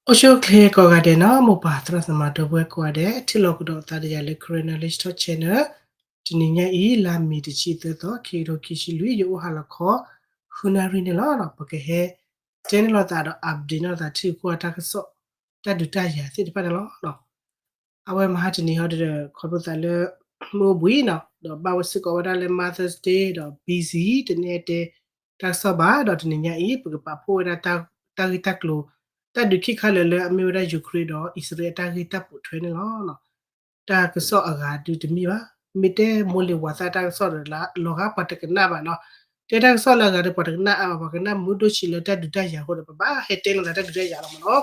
အိၣ်ဆူၣ်အိၣ်ချ့ကိးဂၤဒဲးနီၤ, မိၢ်ပၢ်သရၣ်သမါဒီပုၢ်ဝဲၢ်ကိးဂၤဒဲး, ထံၣ်လိာ်ကဒီးသးဒီးယၤလၢ Karen Knowledge Talk Channel, တနံၤညါအံၤ လါမ့ၤတဆံသၢသီ ခံကထိခံဆံလွံၢ်, ယအိၣ်ဟါလီၤခီ ဃုနၣ်ရံၣ်န့ၣ်လီၤ. ပကဟဲတဲန့ၢ်လိာ်သးဒီး update န့ၢ်လိာ်သးထံဂုၤကီၢ်ဂၤတၢ်ကစီၣ် တၢ်ဒုးတၢ်ယၤသ့ၣ်တဖၣ်န့ၣ်လီၤ. အဝဲမဟါတနံၤဟီဒီး ခီဖျိသးလၢ မုၢ်အိၣ်ဘှံးနီၤ, ဒီးဘၣ်ဝဲစ့ၢ်ကီးဝဲဒၣ်လၢ Mother's Day ဒီး busy တန့ၢ်တဲတၢ်ကစီၣ်ဘၣ်, ဒီးတနံၤညါအံၤ ပကပာ်ဖှိၣ်ဝဲဒၣ် တၢ်ဂ့ၢ်တၢ်ကျိၤ တၢ်ဒုးခံခါလၢာ်လၢအမ့ၢ်ဝဲဒၣ် Ukraine ဒီးအံၣ်စရ့လးအတၢ်ဂ့ၢ်တၢ်ပိာ်ထွဲန့ၣ်လီၤ. တၢ်ကစီၣ်အဂၤဒုးတမ့ၢ်ဘၣ်, မ့ၢ်တဲမိၢ်လ့ၤဝၤသၣ်တၢ်ကစီၣ်ဒီး လီၤဂာ်ပှၤတကနၣ်ဘၣ်နီၤ, တဲတၢ်ကစီၣ်လၢအဂၤဒီးပှၤတကနၣ်အါဘၣ်, ပှၤကနၣ်မုာ်ဒိၣ်ဆံးလၢတၢ်ဒုးတၢ်ယၤအဃိဒီး ပဘၣ်ဟဲတဲလိာ်သးတၢ်ဒုးတၢ်ယၤလီၤမးနီၤ.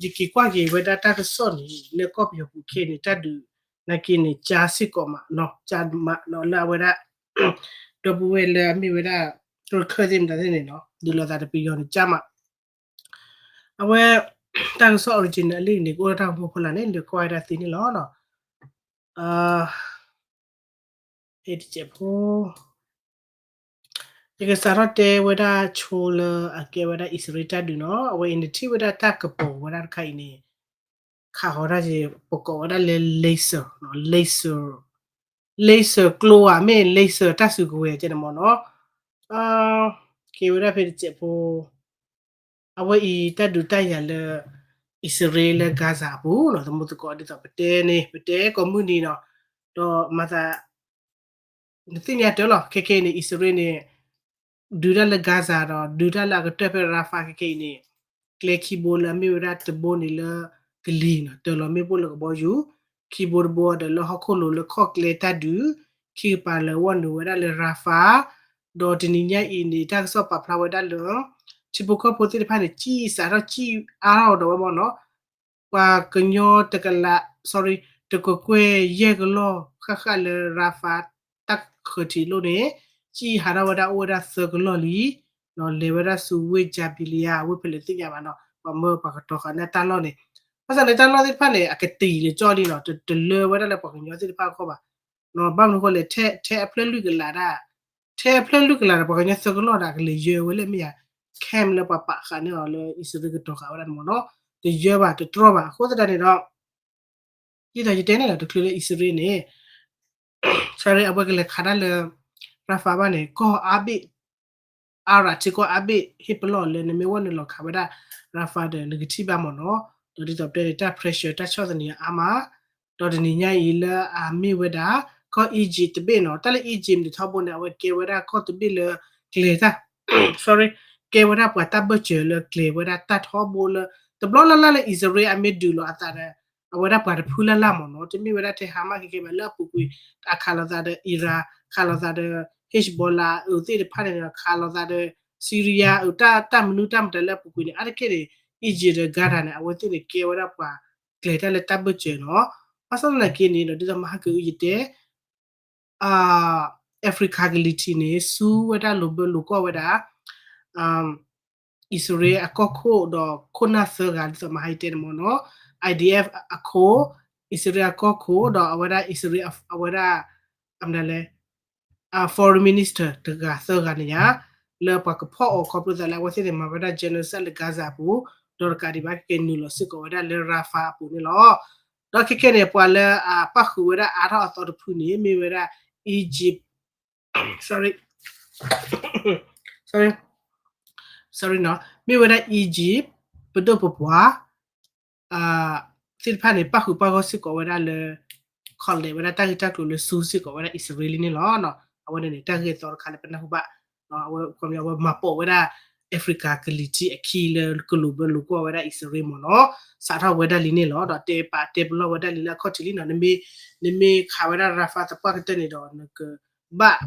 ဒီးယက့ၤကွၢ်က့ၤဝဲဒၣ်တၢ်ကစီၣ်န့ၣ် လၢကီၢ်ပယီၤပူၤခဲအံၤန့ၣ် တၢ်ဒုးနာ်က့န့ၣ် ကၠါစ့ၢ်ကီးမးနီၤ, ကၠါမးနီၤ လၢအဝဲဒၣ် ဒီပုၢ်ဝဲၢ်လၢအမ့ၢ်ဝဲဒၣ် ရခဲၣ်သ့ၣ်မတၤသ့ၣ်န့ၣ်နီၤ, ဒုးလိာ်သးဒီးပယီၤန့ၣ် ကၠါမး အဝဲ တၢ်ကစီၣ် original အလံာ်န့ၣ် ကအိၣ်ဒီးတၢ်ကမူၤဖီလာ်န့ၣ် လဲၤကွၢ်ဝဲဒၣ်သ့န့ၣ်လီၤ. ဖဲတစဲးဖိ ယကစးထီၣ်တဲဝဲဒၣ်ဆိလၢအကဲဝဲဒၣ်အံၣ်စရ့လးတၢ်ဒုးနီၤ, အဝဲအံၤန့ၣ်ထံၣ်ဝဲဒၣ်တၢ်ကပီၤဝဲဒၣ်တခါအံၤန့ၣ် ခးဃီၤတၢ်က့ၤ ပကိးဝဲဒၣ်လၢ laser, laser, laser ကျိဧါ မ့ၢ် laser တၢ်စုကဝဲၤကဲန့ၣ်မးနီၤ. ကဲဝဲဒၣ်ဖဲတစဲးဖိ အဝဲအံၤတၢ်ဒုးတၢ်ယၤလၢ အံၣ်စရ့လးလၢ Gaza အပူၤနီၤ, သမူသကိးဒ်သိးပတဲန့ၣ် ပတဲကိးမုၢ်နံၤနီၤ, ဒီးမၤသး နသ့ၣ်ညါတၢ်လီၤ, ခဲခဲအံၤန့ၣ် အံၣ်စရ့လးန့ၣ် ဒုးတၢ်လၢ Gaza ဒီး ဒုးတၢ်လၢအကတၢၢ်ဖဲ Rafah ခဲခဲအံၤန့ၣ် ကျဲခံဘိလၢအမ့ၢ်ဝဲဒၣ်တဘိန့ၣ်လၢကလံၤနီၤ, တၢၤလီၤမ့ၣ်ပိၢ်လၢကဘီယူၤ, ခံဘိတဘိဒီးလၢဟီၣ်ခိၣ်လိၤလၢခီၣ်ကျဲတၢ်ဒုး, ခံကပၤလၢဝီၢ်နုာ်ဝဲဒၣ်လၢ Rafah, ဒီးတနံၤညါအံၤန့ၣ် တၢ်ကစီၣ်ပာ်ဖျါဝဲဒၣ်လၢ ထံဖိကီၢ်ဖိသ့ၣ်တဖၣ်န့ၣ် စံၣ်စးထီၣ်စံၣ်အါထီၣ်ဒီးဝဲမးနီၤ, ပှၤကညီတကလး sorry တကကွဲၢ်ယဲၢ်ကလီၢ်ဃၣ်ဃၣ်လၢ Rafah တၢ်ဃၢၤထံးလိၣ်န့ၣ် စံၣ်ဟးထီၣ်ဝဲဒၣ်အိၣ်ဝဲဒၣ်သၢကလီၢ်လံ, ဒီးလဲၤဝဲဒၣ်ဆူဝ့ၢ် Jabalia ဝ့ၢ်ဖဲလဲၣ်သ့ၣ်ညါဘၣ်နီၤ, ပှၤမၢပှၤကတီၤဃာ်န့ၢ်တၢ်လီၢ်န့ၣ်, ဘၣ်ဆၣ်န့ၣ် တၢ်လီၢ်သ့ၣ်တဖၣ်န့ၣ် အကတံာ်လၢကၠီလံနီၤ, တလၢဝဲဒၣ်လၢပှၤကညီသ့ၣ်တဖၣ်အဂီၢ်ဘၣ်, ဘၣ်မနုၤအဃိလဲၣ်, ထဲအဖျၢၣ်လွံၢ်ကလးဒၣ် ထဲအဖျၢၣ်လွံၢ်ကလးဒီး ပှၤကညီသၢကလီၢ်ဒီး ကလဲၤယၢဝဲလၢမ့ၢ်ယၤ camp လၢပှၤပာ်ဃာ်န့ၢ်အီၤလၢအံၣ်စရ့လးကတီၤဃာ်ဝဲဒၣ်န့ၣ်မးနီၤ, တယၢဘၣ်တတြီဘၣ်, အဃိသတးန့ၣ်ဒီး ဒ်သိးယတဲန့ၣ်ဒီး တချုးလၢအံၣ်စရ့လးန့ၣ် sorry အဝဲကလဲၤခးတၢ်လၢ Rafah ဘၣ်န့ၣ် ကီၢ်အါဘ့ၣ် အါရၣ်ထံကီၢ်အါဘ့ၣ် ဟ့ၣ်ပလီၢ်လၢနမ့ၢ်ဝဲနုာ်လီၤခးဝဲဒၣ် Rafah ဒီး နကထံၣ်ဘၣ်မးနီၤ, ဒီးဒ်သိးပတဲန့ၣ် တၢ် pressure တၢ်ဆီၣ်သနံးအါမး, ဒီးတနံၤညါအံၤလၢအမ့ၢ်ဝဲဒၣ် ကီၢ် Egypt တဘ့ၣ်နီၤ, တၢ်လၢ Egypt န့ၣ်ထီဘိန့ၣ် အဝဲကဲဝဲဒၣ်ကီၢ်တဘ့ၣ်လၢ ကျဲၤတၢ် sorry ကဲဝဲဒၣ်ပှၤတၢ်ဘၢၣ်စၢၤလၢကျဲၤဝဲဒၣ်တၢ်ထီဘိလၢ တဘျီလၢ်လၢ်လၢ အံၣ်စရ့လးအမ့ၢ်ဒုးလီၤအသးဒီး အဝဲဒၣ်ပှၤတဖုလၢ်လၢ်မးနီၤ, တမ့ၢ်ဝဲဒၣ်ထဲ Hamas ခဲခဲဘၣ် လၢအပူၤကွံာ် အခးလိာ်သးဒီး Iran ခးလိာ်သးဒီး Hezbollah အုးသ့ၣ်တဖၣ်န့ၣ်ဒီး ခးလိာ်သးဒီး Syria အုး တၢ်မနုၤတၢ်မတၤလၢအပူၤကွံာ်န့ၣ် အါတက့ၢ်န့ၣ် Egypt ဒီး Qatar န့ၣ် အဝဲသ့ၣ်န့ၣ် ကဲဝဲဒၣ်ပှၤကျဲၤတၢ်လၢတၢ်ဘၢၣ်စၢၤနီၤ, ဘၣ်ဆၣ်သနာ်က့န့ၣ်ဒီး ဒ်သိးမဟါကအုးယတဲ Africa ကလံၤထံးန့ၣ် ဆူဝဲဒၣ်လိာ်ဘၢလိာ်ကွီၢ်ဝဲဒၣ် အံၣ်စရ့လးအကီၢ်ခိၣ်ဒီး ခိၣ်နၢ်သၢဂၤ ဒ်သိးမဟါယတဲန့ၣ်မးနီၤ, IDF အခိၣ်, အံၣ်စရ့လးအကီၢ်ခိၣ် ဒီးအဝဲဒၣ်အံၣ်စရ့လး အဝဲဒၣ် အမနုၤလဲၣ် Foreign Minister တဂၤသၢဂၤန့ၣ်ညါ လၢပှၤကဖီၣ်အီၤခီဖျိသးလၢအဝဲသ့ၣ်န့ၣ် မၤဝဲဒၣ် genocide လၢ Gaza အပူၤ, ဒီးတကးဒံးဘၣ်ကက့ၤနုာ်လီၤစ့ၢ်ကီးဝဲဒၣ်လၢ Rafah အပူၤန့ၣ်လီၤ. ဒီးခဲခဲန့ၣ် ပှၤလၢအပၣ်ဃုာ်ဝဲဒၣ်အါထီၣ်အသီတဖုန့ၣ် မ့ၢ်ဝဲဒၣ် Egypt, sorry, sorry, sorry နီၤ, မ့ၢ်ဝဲဒၣ် Egypt ပဒိၣ်ပပှၢ် သ့ၣ်တဖၣ်န့ၣ် ပၣ်ဃုာ်ပၣ်ဂီၢ်စ့ၢ်ကီးဝဲဒၣ်လၢ ခီလဲၤဝဲဒၣ်တၢ်ဂ့ၢ်တၢ်ကျိၤလၢဆူစ့ၢ်ကီးဝဲဒၣ်အံၣ်စရ့လးန့ၣ်လီၤ. အဝဲန့ၣ်န့ၣ် တၢ်ဂ့ၢ်အသီတခါလၢပနၢ်ဟူဘၣ်, အဝဲ ခီပညီ အဝဲမၤပိာ်ဝဲဒၣ် Africa ကလံၤထံးအခံလၢကလိာ်ဘၢလိာ်ကွီၢ်ဝဲဒၣ်အံၣ်စရ့လးမးနီၤ, စးထီၣ်ဝဲဒၣ်လံန့ၣ်လီၤ. ဒီးတဲပာ်တဲပလီၢ်ဝဲဒၣ်လံလၢအခီၣ်ထံးလံနီၤ, နမ့ၢ်ခးဝဲဒၣ် Rafah သပှၢ်ကတၢၢ်န့ၣ်ဒီး နကဘၣ်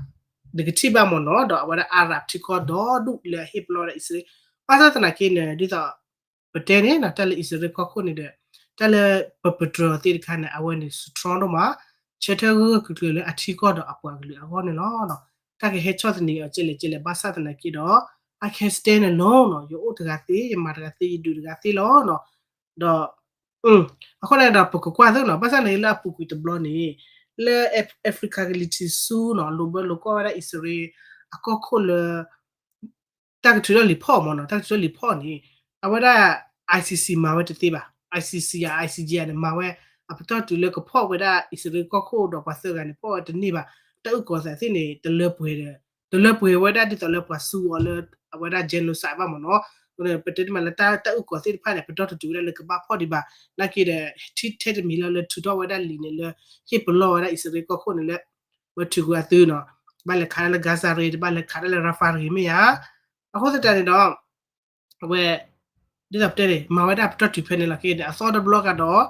နကထံၣ်ဘၣ်မးနီၤ, ဒီးအဝဲဒၣ် Arab ထံကီၢ်ဒီဒူၣ်လၢအဟ့ၣ်ပလီၢ်ဝဲဒၣ်အံၣ်စရ့လး, ဘၣ်ဆၣ်သနာ်က့န့ၣ် ဒ်သိး ပတဲန့ၣ်နီၤ, တၢ်လၢအံၣ်စရ့လးကီၢ်ခိၣ်န့ၣ်ဒီး တၢ်လၢပပတြၢၤသ့ၣ်တခါန့ၣ် အဝဲန့ၣ် strong ဒိၣ်မး, ဆၢထၢၣ်ဂၢၢ်ဂၢၢ်ကျၢၤကျၢၤလၢအထံကီၢ်ဒီးအပှၤကလုာ်အဂီၢ်န့ၣ်လီၤ. တၢ်ကဟဲဆီၣ်သနံးအီၤကဲလဲၣ်ကဲလဲၣ် ဘၣ်ဆၣ်သနာ်က့ဒီး I can stand alone နီၤ, ယအိၣ်တဂၤသ့, ယမၤတဂၤသ့, ယဒုးတဂၤသ့လီၤနီၤ, ဒီး အဃိန့ၣ်ဒီး ပကကွၢ်သ့နီၤ, ဘၣ်ဆၣ်န့ၣ်လၢအပူၤကွံာ်တဘျီန့ၣ် လၢ Africa ကလံၤထံးဆူနီၤ, လိာ်ဘၢလိာ်ကွီၢ်ဝဲဒၣ်အံၣ်စရ့လးအကီၢ်ခိၣ်လၢ တၢ်ကထုးထီၣ်လံာ်ဖီၣ်မးနီၤ, တၢ်ကထုးထီၣ်လံာ်ဖီၣ်န့ၣ် အဝဲဒၣ် ICC မၤဝဲတသ့ဘၣ်. ICC ဧါ ICJ ဧါန့ၣ် မၤဝဲ အပတီၢ်တုၤလၢကဖီၣ်ဝဲဒၣ်အံၣ်စရ့လးကီၢ်ခိၣ်ဒီးပှၤသၢဂၤန့ၣ် ဖီၣ်ဝဲတန့ၢ်ဘၣ်. တၢ်အုၣ်ကီၤသးသ့ၣ်န့ၣ် တလၢပှဲၤဒီး တလၢပှဲၤဝဲဒၣ်ဒ်သိးလၢပှၤစူးအီၤလၢ အဝဲဒၣ် genocide ဘၣ်မ့ၢ်နီၤ. ပတဲတမံၤလၢတၢ်အုၣ်ကီၤသ့ၣ်တဖၣ်န့ၣ် ပတီၢ်တတုၤဝဲဒၣ်လၢကဘၣ်ဖီၣ်ဒံးဘၣ်. နာ်က့ဒီး ထံထဲတမံၤလၢ လၢထုးထီၣ်ဝဲဒၣ်လံာ်န့ၣ် လၢဟ့ၣ်ပလီၢ်ဝဲဒၣ်အံၣ်စရ့လးကီၢ်ခိၣ်န့ၣ်လၢ ဝဲထုးကွံာ်အသုနီၤ, ဘၣ်လဲၤခးတၢ်လၢ Gaza ရ့ၣ် တဘၣ်လဲၤခးတၢ်လၢ Rafah ရ့ၣ်မ့ၢ်ဧါ. အဃိသတးန့ၣ်ဒီး အဝဲ ဒ်သိးပတဲန့ၣ် မၤဝဲဒၣ်ပတီၢ်တုၤဖဲန့ၣ်လီၤ. ခဲအံၤန့ၣ် အသီတဘျီကဒီး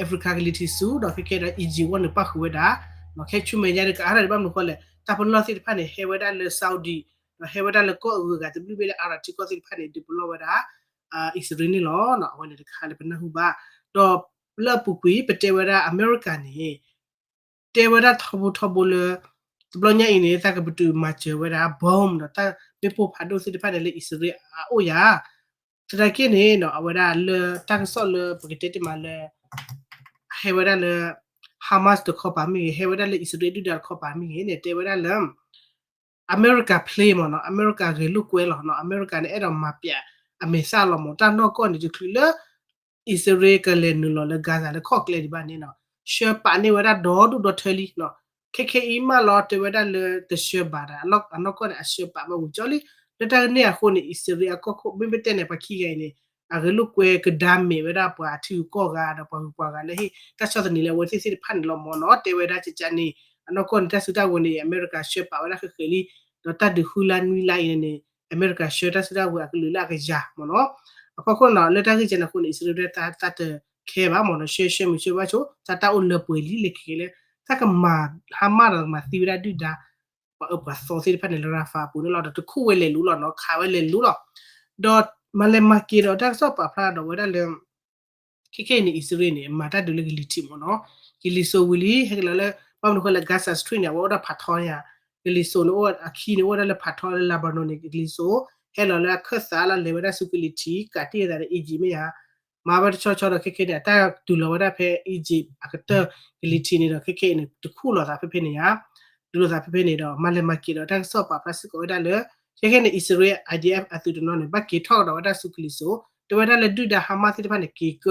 Africa ကလံၤထံးဆူၢ် ဒီးခဲကဲဒီး Egypt ဝဲန့ၣ်ပၣ်ဃုာ်ဝဲဒၣ်, ခဲဆူမဲာ်ညါဒီးကအါထီၣ်ဒံးဘၣ်မနုၤဃိလဲၣ် တၢ်ပလီၢ်သ့ၣ်တဖၣ်န့ၣ် ဟဲဝဲဒၣ်လၢ Saudi ဒီးဟဲဝဲဒၣ်လၢကီၢ်အဂုၤအဂၤတဘျုးဘ့ၣ်လၢ Arab ထံကီၢ်သ့ၣ်တဖၣ်န့ၣ် ဒုးပလီၢ်ဝဲဒၣ် အံၣ်စရ့လးန့ၣ်လီၤ. အဝဲန့ၣ်တခါလၢပနၢ်ဟူဘၣ်. ဒီးလၢအပူၤကွံာ် ပတဲဝဲဒၣ် America န့ၣ် တဲဝဲဒၣ်ထီဘိထီဘိလၢ တဘျီညါအံၤန့ၣ် တၢ်ကပတုာ်မၤစၢၤဝဲဒၣ် bomb ဒီးတၢ်မ့ၣ်ပိၢ်ဖးဒိၣ်သ့ၣ်တဖၣ်န့ၣ်လၢအံၣ်စရ့လးအအိၣ်ယၤ, သနာ်က့န့ၣ်နီၤ အဝဲဒၣ်လၢတၢ်ကစီၣ်လၢပကတဲတ့ၢ်မးလၢ ဟဲဝဲဒၣ်လၢ Hamas တခီပၤမ့ၢ်ဂ့ၤ, ဟဲဝဲဒၣ်လၢအံၣ်စရ့လးဒုၣ်ဒါတခီပၤမ့ၢ်ဂ့ၤန့ၣ် တဲဝဲဒၣ်လၢ အမဲရကၤ plane မ့ၢ်နီၤ, အမဲရကၤဂဲၤလိာ်ကွဲလီၤနီၤ, အမဲရကၤန့ၣ် အဲၣ်ဒိးမၤပၠးအမဲာ်သၣ်လီၤမ့ၢ် တၢ်နီၢ်ကီၢ်န့ၣ် တချုးလၢ အံၣ်စရ့လးကလဲၤနုာ်လီၤလၢ Gaza လၢခီၣ်ကျဲဒံးဘၣ်န့ၣ်နီၤ, ဆှၢပာ်န့ၢ်ဝဲဒၣ်ဒီဒူၣ်ဒီထၢလံနီၤ, ခဲခဲအံၤမးလီၤ တဲဝဲဒၣ်လၢတဆှၢဘၣ်ဒီး အနီၢ်ကီၢ်န့ၣ် အဆှၢပာ်ဘၣ်ဝံၤကၠီလံ, လၢတၢ်န့ၣ်အဃိန့ၣ် အံၣ်စရ့လးအကီၢ်ခိၣ် မ့မ့ၢ်တဲန့ၣ် ပှၤခံဂၤအံၤန့ၣ် အဂဲၤလိာ်ကွဲကဒါမဲာ်ဝဲဒၣ်ပှၤထံဂုၤကီၢ်ဂၤဒီးပှၤဂုၤပှၤဂၤလၢဟ့ၣ်တၢ်ဆီၣ်သနံးလၢအဝဲသ့ၣ်သ့ၣ်တဖၣ်န့ၣ်လီၤမ့ၢ်နီၤ, တဲဝဲဒၣ်ကကန့ၣ် အနီၢ်ကီၢ်န့ၣ် တၢ်စုတၢ်ဝဲၤန့ၣ် အမဲရကၤဆှၢပာ်ဝဲဒၣ်ဃဲးဃဲးလံ, ဒီးတၢ်ဒုးဃုလါနွံလါအံၤန့ၣ် အမဲရကၤဆှၢတၢ်စုတၢ်ဝဲၤအကလုာ်လၢအကယၤမ့ၢ်နီၤ, အဖီခိၣ်နီၤ လၢတၢ်ဂ့ၢ်ကဲန့ၣ်အဃိန့ၣ် အံၣ်စရ့လးတၢ်တခဲဘၣ်မ့ၢ်နီၤ, ဆှၢဆှၢမုၢ်ဆှၢဘၣ်ဆိ တၢ်တၢ်အိၣ်လၢပှဲၤလံလၢခဲခဲလၢ တၢ်ကမၤဟါမၢ်ဒီးကမၤသံဝဲဒၣ်ဒုၣ်ဒါ ပှၤအၢပှၤသီသ့ၣ်တဖၣ်န့ၣ် လၢ Rafah အပူၤန့ၣ်လီၤ, ဒီးတခူၣ်ဝဲလဲၤလူလီၤနီၤ, ခးဝဲလဲၤလူလီၤ, ဒီးမၤလဲၤမၤက့ၤဒီးတၢ်ကစီၣ်ပာ်ဖျါဒီးဝဲဒၣ်လၢ ခဲခဲအံၤန့ၣ် အံၣ်စရ့လးန့ၣ် မၤတၢ်ဒုးလၢကလံၤထံးမ့ၢ်နီၤ, ကလံၤစိးဝံၤလံ ဟဲက့ၤလီၤလၢ ဘၣ်မနုၤဃိလၢ Gaza Strip န့ၣ် အဝဲအိၣ်ဒီးဖးထီန့ၣ်ဧါ, ကလံၤစိးန့ၣ်အိၣ်အခံန့ၣ် အိၣ်ဝဲဒၣ်လၢဖးထီလၢ Lebanon န့ၣ် ကလံၤစိး ဟဲလီၤလၢအခၢၣ်သးလီၤ လဲၤဝဲဒၣ်ဆူကလံၤထံး ကးတံၢ်အသးဒီး Egypt မ့ၢ်ဧါ, မၤဝဲတဆီဆီဒီးခဲခဲန့ၣ် အတၢ်တုၤလီၤဝဲဒၣ်ဖဲ Egypt အကတၢၢ်ကလံၤထံးန့ၣ်ဒီး ခဲခဲအံၤန့ၣ် တခူၣ်လိာ်သးဖဲဖဲန့ၣ်ဧါ, တုၤလိာ်သးဖဲဖဲန့ၣ်ဒီး မၤလဲၤမၤက့ၤဒီးတၢ်ကစီၣ်ပာ်ဖျါစ့ၢ်ကီးဝဲဒၣ်လၢ ခဲခဲန့ၣ် အံၣ်စရ့လး IDF အသုးတနီၤန့ၣ် ဘၣ်က့ၤထီၣ်ကဒီးဝဲဒၣ်ဆူကလံၤစိး, တဲဝဲဒၣ်လၢဒုၣ်ဒါ Hamas သ့ၣ်တဖၣ်န့ၣ် က့ၤက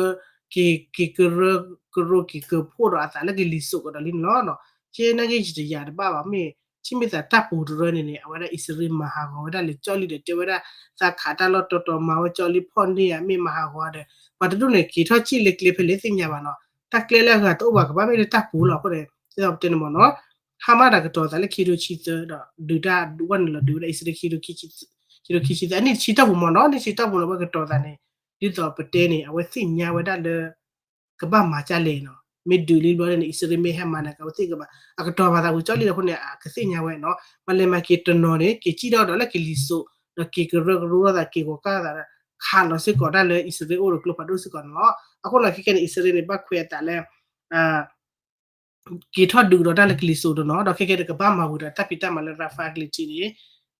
က့ၤကရၢကရိက့ၤကၢဖှိၣ်ဒီးအသးလၢကလံၤစိးကဒီးလံန့ၣ်လီၤ. ကဲနာ်က့ယတယာ်တဘၣ်ဘၣ်မ့ၢ် ထံၣ်မ့ၢ်သးတၢ်ပူၤတရၢန့ၣ်န့ၣ် အဝဲဒၣ်အံၣ်စရ့လးမၤဟးဂီၤဝဲဒၣ်လၢကၠီလံဒီး တဲဝဲဒၣ် သးခးတၢ်လီၢ်တီတီ မၤဝဲကၠီလံ ဖီၣ်န့ၢ်ဧါ မ့ၢ်မၤဟးဂီၤဒီး ပှၤတဒူၣ်န့ၣ် က့ၤထီၣ်စံၣ်လၢကျဲဖဲလဲၣ်သ့ၣ်ညါဘၣ်နီၤ, တၢ်ကျဲလၢအဂၤတအိၣ်ဘၣ် ကဘၣ်မ့ၢ်လၢတၢ်ပူၤလီၤအဃိန့ၣ် ဒ်သိးပတဲန့ၣ်မ့ၢ်နီၤ, Hamas တၢ်ကတီၤသးလၢခံထိဆံသၢဒီး ဒုးတၢ်ဝဲန့ၣ်လီၤ ဒုးဝဲဒၣ်အံၣ်စရ့လး ခံထိခံဆံသၢ အနံၣ်တဆံတီၢ်ပူၤမ့ၢ်နီၤ, နံၣ်တဆံတီၢ်ပူၤန့ၣ် အဝဲကတီၤသးန့ၣ် ဒ်သိးပတဲန့ၣ် အဝဲသ့ၣ်ညါဝဲဒၣ်လၢ ကဘၣ်မၤဒ်လဲၣ်နီၤ, မ့ၢ်ဒုးလံဘျီန့ၣ် အံၣ်စရ့လးမ့ၢ်ဟဲမၤန့ၣ် အဝဲသ့ၣ်ကဘၣ် အကတီၤဘၣ်သးဝံၤကၠီလံအဃိန့ၣ် အကသ့ၣ်ညါဝဲနီၤ, မၤလဲၤမၤက့ၤတနီၤန့ၣ် က့ၤစံၣ်ထီၣ်ဒီးလၢကလံၤစိး ဒီးက့ၤကရၢကရိလိာ်သး က့ၤဂီၤကၢ်သးဒီး ခးလီၤစ့ၢ်ကီးတၢ်လၢအံၣ်စရ့လးအိၣ်ဒီးကျိဖးဒိၣ်စ့ၢ်ကီးန့ၣ်လီၤ. အဃိန့ၣ် ခဲခဲန့ၣ် အံၣ်စရ့လးန့ၣ် ဘၣ်ခွဲးအသးလၢ က့ၤထီၣ်ဒုးကဒီးတၢ်လၢကလံၤစိးတနီၤ ဒီးခဲကဲဒီးကဘၣ်မၤဝံၤဒီးတၢ်ဖံးတၢ်မၤလၢ Rafah ကလံၤထံးန့ၣ်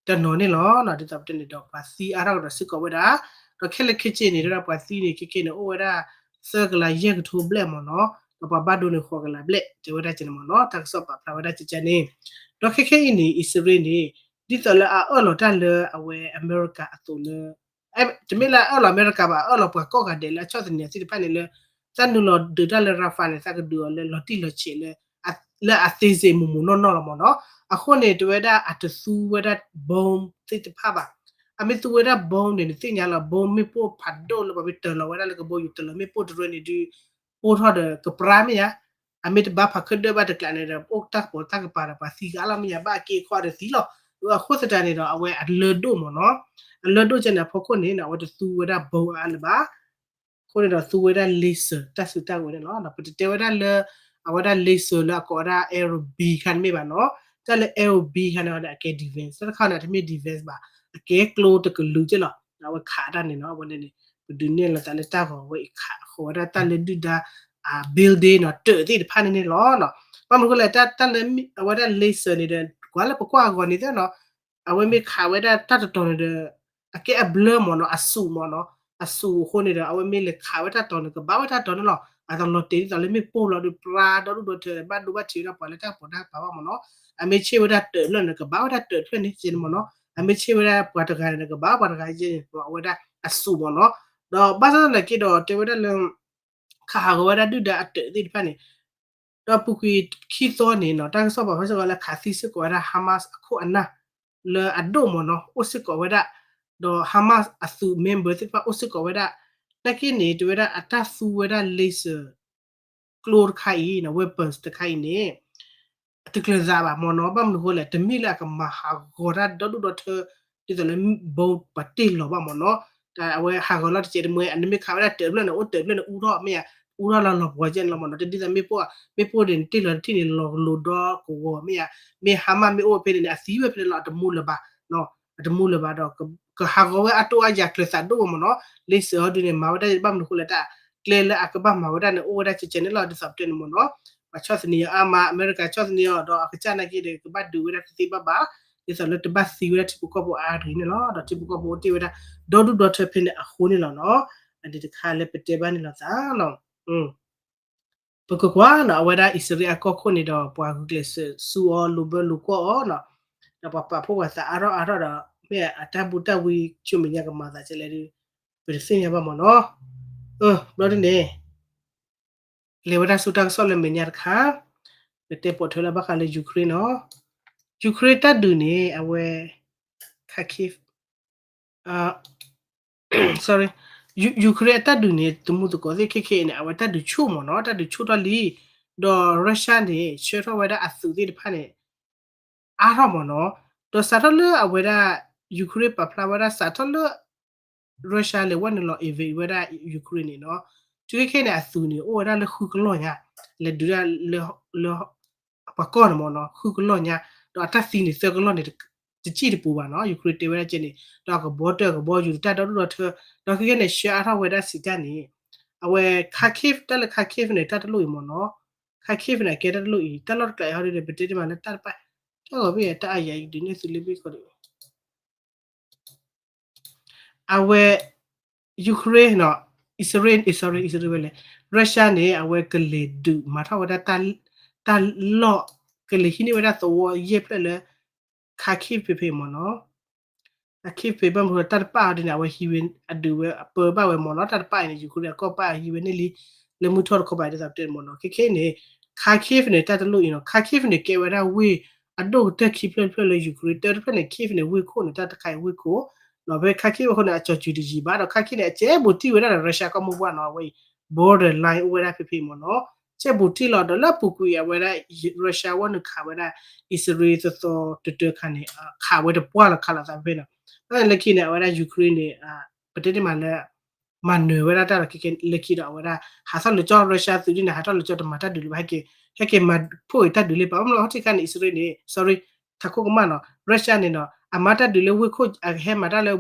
တနီၤန့ၣ်လီၤ. ဒ်သိးပတဲန့ၣ်ဒီးပှၤသံအါထီၣ်ကဒီးစ့ၢ်ကီးဝဲဒၣ်, ဒီးခဲလၢာ်ခဲဆ့န့ၣ် တဲဝဲဒၣ်ပှၤသံန့ၣ် ခဲခဲန့ၣ် အိၣ်ဝဲဒၣ် သၢကလးယဲၢ်ကထိဘျဲၣ်မ့ၢ်နီၤ, ဒီးပှၤဘၣ်ဒိန့ၣ် ဃိးကလးဘျဲၣ် တဲဝဲဒၣ်ကဲန့ၣ်မ့ၢ်နီၤ, တၢ်ကစီၣ်ပာ်ဖျါဝဲဒၣ်ကဲန့ၣ်, ဒီးခဲခဲအံၤန့ၣ် အံၣ်စရ့လးန့ၣ် ဒ်သိးလၢအအၢၣ်လီၤတၢ်လၢအဝဲအမဲရကၤအသိးလၢ တမ့ၢ်လၢအအၢၣ်လီၤအမဲရကၤဘၣ် အအၢၣ်လီၤပှၤကိးဂၤဒဲးလၢအဆီၣ်သနံးအသ့ၣ်တဖၣ်န့ၣ်လၢ တၢ်နုာ်လီၤဒုးတၢ်လၢ Rafah န့ၣ် သးကဒုးအီၤလၢလီၤတံၢ်လီၤဆဲးလၢ လၢအသ့စ့ၣ်မုၢ်မုၢ်နီၢ်နီၢ်လီၤမ့ၢ်နီၤ, အဃိန့ၣ် တဲဝဲဒၣ်အတသူဝဲဒၣ် bomb သ့ၣ်တဖၣ်ဘၣ်, အမ့ၢ်သူဝဲဒၣ် bomb န့ၣ် နသ့ၣ်ညါလီၤ bomb မ့ၣ်ပိၢ်ဖးဒိၣ်လၢပှၤမ့ၢ်တၢၤလီၤဝဲဒၣ်လၢကဘီယူၤတၢၤလီၤမ့ၣ်ပိၢ်တရၢန့ၣ်ဒုး ပိၢ်ထီၣ်ဒီးကပြါမ့ၢ်ဧါ အမ့ၢ်တဘါဖးခၢၣ်ဒၢၣ်ဘၣ်တကျးန့ၣ်ဒီး အိၣ်တၢ်ကပီၤတၢ်ကပၤဒီးပှၤသံကလီၤမ့ၢ်ဧါ ဘၣ်အက့အခီဒီးသံလီၤ. အဃိသတးန့ၣ်ဒီး အဝဲအလၢဒိၣ်မ့ၢ်နီၤ, အလၢဒိၣ်ကဲန့ၣ်အဖီခိၣ်န့ၣ် အဝဲတသူဝဲဒၣ် bomb အါလၢၤဘၣ်. အဃိန့ၣ်ဒီးသူဝဲဒၣ် laser တၢ်စုတၢ်ဝဲၤန့ၣ်လီၤ. ပတတဲဝဲဒၣ်လၢ အဝဲဒၣ် laser လၢအကိးဝဲဒၣ် arrow beam ခါန့ၣ်မ့ၢ်ဘၣ်နီၤ. တၢ်လၢ arrow beam ခါန့ၣ်ဒီး အကဲ defense တၢ်တခါန့ၣ် တမ့ၢ် defense ဘၣ်, အကဲကျိတကလုာ်ကဲလီၤ. အဝဲခးတၢ်န့ၣ်နီၤ အဝဲန့ၣ်န့ၣ် ပဒုးနဲၣ်လီၤသးလၢတၢ်ဂီၤဝဲအံၤခးဃီၤဝဲဒၣ်တၢ်လၢဒုၣ်ဒါ building နီၤ တၢးသ့ၣ်တဖၣ်န့ၣ်န့ၣ်လီၤ. ဘၣ်မနုၤဃိလဲၣ် တၢ်လၢအဝဲဒၣ် laser န့ၣ်ဒီး ကွၢ်လၢပကွၢ်အဂီၢ်န့ၣ်သ့ၣ်နီၤ အဝဲမ့ၢ်ခးဝဲဒၣ်တၢ်တတီၤန့ၣ်ဒီး အကဲအဘျၢမ့ၢ်နီၤ အစူးမ့ၢ်နီၤ အစူးအဃိန့ၣ်ဒီး အဝဲမ့ၢ်လဲၤခးဝဲတၢ်တီၤန့ၣ် ကဘၣ်ဝဲတၢ်တီၤန့ၣ်လီၤ. အတလီၤတဲာ်ဒ်သိးလၢမ့ၣ်ပိၢ်လီၤဒီး ပြါဒီဒူၣ်ဒီထၢ ဘၣ်ဒိဘၣ်ထံးဝဲဒၣ်ပှၤလၢတၢ်ကပီၤတၢ်ကပၤဘၣ်မ့ၢ်နီၤ. အမ့ၢ်ဆ့ၣ်ဝဲဒၣ်တၢးဖျၢၣ်န့ၣ် ကဘၣ်ဝဲဒၣ်တၢးဖျၢၣ်န့ၣ်ကဲန့ၣ်မ့ၢ်နီၤ. အမ့ၢ်ဆ့ၣ်ဝဲဒၣ်ပှၤတဂၤန့ၣ် ကဘၣ်ပှၤတဂၤကဲန့ၣ် အဝဲဒၣ်အစူးမ့ၢ်နီၤ. ဒီးဘၣ်ဆၣ်သနာ်က့ဒီး တဲဝဲဒၣ်လၢ ခးဟးဂီၤဝဲဒၣ်ဒုၣ်ဒါအတၢးသ့ၣ်တဖၣ်န့ၣ် ဒီးပူၤကွံာ်ခံသီန့ၣ်နီၤ တၢ်ကစီၣ်ပာ်ဖျါစ့ၢ်ကီးလၢ ခးသံစ့ၢ်ကီးဝဲဒၣ် Hamas အခိၣ်အနၢ် လၢအဒိၣ်မ့ၢ်နီၤ အိၣ်စ့ၢ်ကီးဝဲဒၣ်, ဒီး Hamas အသုး member သ့ၣ်တဖၣ်အိၣ်စ့ၢ်ကီးဝဲဒၣ်, နာ်က့န့ၣ် တဲဝဲဒၣ်အတၢ်သူဝဲဒၣ် laser ကျိတခါအံၤနီၤ weapons တခါအံၤန့ၣ် တကျၢၤသးဘၣ်မ့ၢ်နီၤ, ဘၣ်မနုၤဃိလဲၣ် တမ့ၢ်လၢအကမၤဟးဂီၤတၢ်ဒီဒူၣ်ဒီထၢ ဒ်သိးလၢ bomb ပှၤတ့ၢ်လီၤဘၣ်မ့ၢ်နီၤ, အဝဲဟးဂီၤလီၤတစဲးတမှဲ အနမ့ၢ်ခးဝဲဒၣ်တၢးဖျၢၣ်န့ၣ် အိၣ်တၢးဖျၢၣ်န့ၣ် အူထီၣ်မ့ၢ်ဧါ, အူထီၣ်လီၤလီၤပှီၤကဲန့ၣ်လီၤမ့ၢ်နီၤ, တဒ်သိးမ့ၣ်ပိၢ်, မ့ၣ်ပိၢ်ဒ်န့ၣ် တ့ၢ်လီၤတထံၣ်န့ၣ် လီၤကလိၤဒီကဝီၤမ့ၢ်ဧါ, မ့ၢ် Hamas မ့ၢ်အိၣ်ဖဲန့ၣ်န့ၣ် အသံဝဲဖဲန့ၣ်လီၤ အတမူလၢၤဘၣ်, အတမူလၢၤဘၣ်ဒီး ကဟးဂီၤဝဲအတိၢ်အါယၤကျၢၤသးဒိၣ်ဝဲမ့ၢ်နီၤ, laser ဟီဒုန့ၣ် မၤဝဲဒၣ်ဘၣ်မနုၤဃိလဲၣ် တၢ်ကျဲလၢအကဘၣ်မၤဝဲဒၣ်န့ၣ် အိၣ်ဝဲဒၣ်ကဲကဲန့ၣ်လီၤ ဒ်သိးပတဲန့ၣ်မ့ၢ်နီၤ, ပှၤဆီၣ်သနံးအီၤအါမး အမဲရကၤဆီၣ်သနံးအီၤဒီးအကစၢ်နာ်က့ဒီး ကဘၣ်ဒုးဝဲဒၣ်သ့သ့ဘၣ်ဘၣ်, ဒ်သိးလၢတဘၣ်သံဝဲဒၣ်ထံဖိကီၢ်ဖိအါတဂ့ၤန့ၣ်လီၤ, ဒီးထံဖိကီၢ်ဖိအိၣ်တ့ၢ်ဝဲဒၣ် ဒီဒူၣ်ဒီထၢဖဲန့ၣ်အဃိန့ၣ်လီၤနီၤ, အဒ်တခါလၢပတဲဘၣ်န့ၣ်လီၤသးလီၤ. ပကကွၢ်နီၤ အဝဲဒၣ်အံၣ်စရ့လးအကီၢ်ခိၣ်န့ၣ်ဒီး ပှၤဂုာ်ကျဲးစၢးဆူအီၤလိာ်ဘၢလိာ်ကွီၢ်အီၤနီၤ, ဒီးပှၤပာ်ဖှိၣ်ပှၤသးအါထီၣ်အါထီၣ်ဒီး မ့ၢ်အတၢ်ဘူးတၢ်ဝံဆူမဲာ်ညါကမၤသးကဲလဲၣ်ဒီး ပတသ့ၣ်ညါဘၣ်မ့ၢ်နီၤ, ဘျီဒ်န့ၣ် လဲၤဝဲဒၣ်ဆူတၢ်ကစီၣ်လၢမဲာ်ညါတခါ, ပတဲပိာ်ထွဲလၢဘၣ်ဃးလၢ Ukraine နီၤ, Ukraine တၢ်ဒုးန့ၣ် အဝဲ Kharkiv, sorry, Ukraine အတၢ်ဒုးန့ၣ် တမူသကိးသ့ၣ်ခဲခဲအံၤန့ၣ် အဝဲတၢ်ဒုးဆူၣ်မ့ၢ်နီၤ, တၢ်ဒုးဆူၣ်ထီၣ်လံ, ဒီး Russia န့ၣ် ဆှၢထီၣ်ဝဲဒၣ်အသုးသ့ၣ်တဖၣ်န့ၣ် အါထီၣ်မ့ၢ်နီၤ, ဒီးစးထီၣ်လၢအဝဲဒၣ် Ukraine ပာ်ဖျါဝဲဒၣ်စးထီၣ်လၢ Russia လဲၤဝဲနုာ်လီၤ invade ဝဲဒၣ် Ukraine န့ၣ်နီၤ, တုၤခဲခဲန့ၣ် အသုးန့ၣ် အိၣ်ဝဲဒၣ်လၢဃုကလီၢ်ညါ, လဲၤဒုးဒၣ်လၢ လၢ ပှၤကီၢ်န့ၣ်မ့ၢ်နီၤ ဃုကလီၢ်ညါ, ဒီးအတၢ်သံန့ၣ်သၢကလီၢ်န့ၣ် တစံၣ်တပူၤဘၣ်နီၤ, Ukraine တဲဝဲဒၣ်ကဲန့ၣ် ဒီးအကဘီတၢၢ်အကဘီယူၤတၢ်ဒီဒူၣ်ဒီထၢ, ဒီးခဲခဲန့ၣ် ဆှၢအါထီၣ်ဝဲဒၣ်စံးတၢ်န့ၣ်, အဝဲ Kharkiv တၢ်လၢ Kharkiv န့ၣ် တၢ်တလိၣ်အံၤမ့ၢ်နီၤ, Kharkiv န့ၣ် အကဲတၢ်တလိၣ်အံၤ တၢ်လီၢ်တကျးအံၤဟီဒ်န့ၣ် ပတဲတမးလၢတၢ်တပၣ်, တၢ်ဂီၤဘ့ၣ်တၢ်အါယၤအံၤ ဒုးနဲၣ်သုလ့ဘ့ၣ်ဃီဒီး အဝဲ Ukraine နီၤ, Israel, sorry, Israel ဝဲလဲၣ်, Russia န့ၣ် အဝဲကလဲၤဒုးမၤထီၣ်ဝဲဒၣ် တၢ်လီၢ် ကလဲၤဟံးန့ၢ်ဝဲဒၣ်သဝီယဲၢ်ဖျၢၣ်လၢ Kharkiv ဖဲဖဲမ့ၢ်နီၤ, Kharkiv ဖဲဘၣ်မနုၤတၢ်တပၣ်အီၤဒ်န့ၣ် အဝဲဟံးဝဲ အဒုးဝဲအပၢဘၣ်ဝဲမ့ၢ်နီၤ, တၢ်တပၣ်အံၤန့ၣ် Ukraine အကီၢ်ပၣ်အဟံးဝဲန့ၣ်လံ, လၢမုၢ်ထီၣ်တခီပၤဒ်သိးပတဲမ့ၢ်နီၤ, ခဲခဲန့ၣ် Kharkiv န့ၣ် တၢ်တလိၣ်အံၤနီၤ, Kharkiv န့ၣ် ကဲဝဲဒၣ်ဝ့ၢ် အဒိၣ်ကတၢၢ်ခံဖျၢၣ်တဖျၢၣ်လၢ Ukraine တၢ်တဖျၢၣ်န့ၣ် Kyiv န့ၣ် ဝ့ၢ်ခိၣ်န့ၣ် တၢ်တခါအံၤဝ့ၢ်ခိၣ်, ဒီးဖဲ Kharkiv အဃိန့ၣ် အကၠီၤစူၤတယံာ်ဘၣ်, ဒီး Kharkiv န့ၣ် အကဲဘူးတံၢ်ဝဲဒၣ်ဒီး Russia ကီၢ်မိၢ်ပှၢ်နီၤ, အဝဲအံၤ borderline အိၣ်ဝဲဒၣ်ဖဲဖဲမ့ၢ်နီၤ, ကဲဘူးတံၢ်လီၤ, ဒီးလၢအပူၤကွံာ်အဝဲဒၣ် Russia ဝဲနုာ်ခးဝဲဒၣ် အံၣ်စရ့လးသီသီတတၢခါန့ၣ် ခးဝဲတပှၢ်လီၤခးလိာ်သးဖဲဖဲနီၤ, လၢခံန့ၣ် အဝဲဒၣ် Ukraine န့ၣ် ပတဲတ့ၢ်မးလၢ မၤနၢၤဝဲဒၣ်တၢ်ဒီး ခဲခဲလၢခံဒီး အဝဲဒၣ် ဟးထီၣ်လၢကၠီ Russia သုးဒ်န့ၣ် ဟးထီၣ်လၢကၠီတမၤတၢ်ဒုးလၢၤဘၣ်, ဟဲက့ၤ ဟဲက့ၤမၤဖှိၣ်က့ၤတၢ်ဒုးလၢၤဘၣ်, ဘၣ်မနုၤအီထံၣ်ခါန့ၣ် အံၣ်စရ့လးန့ၣ် sorry ထးခိၣ်ကမၣ်နီၤ, Russia န့ၣ်နီၤ အမၤတၢ်ဒုးလၢဝ့ၢ်ခိၣ် အကဟဲမၤတၢ်လၢ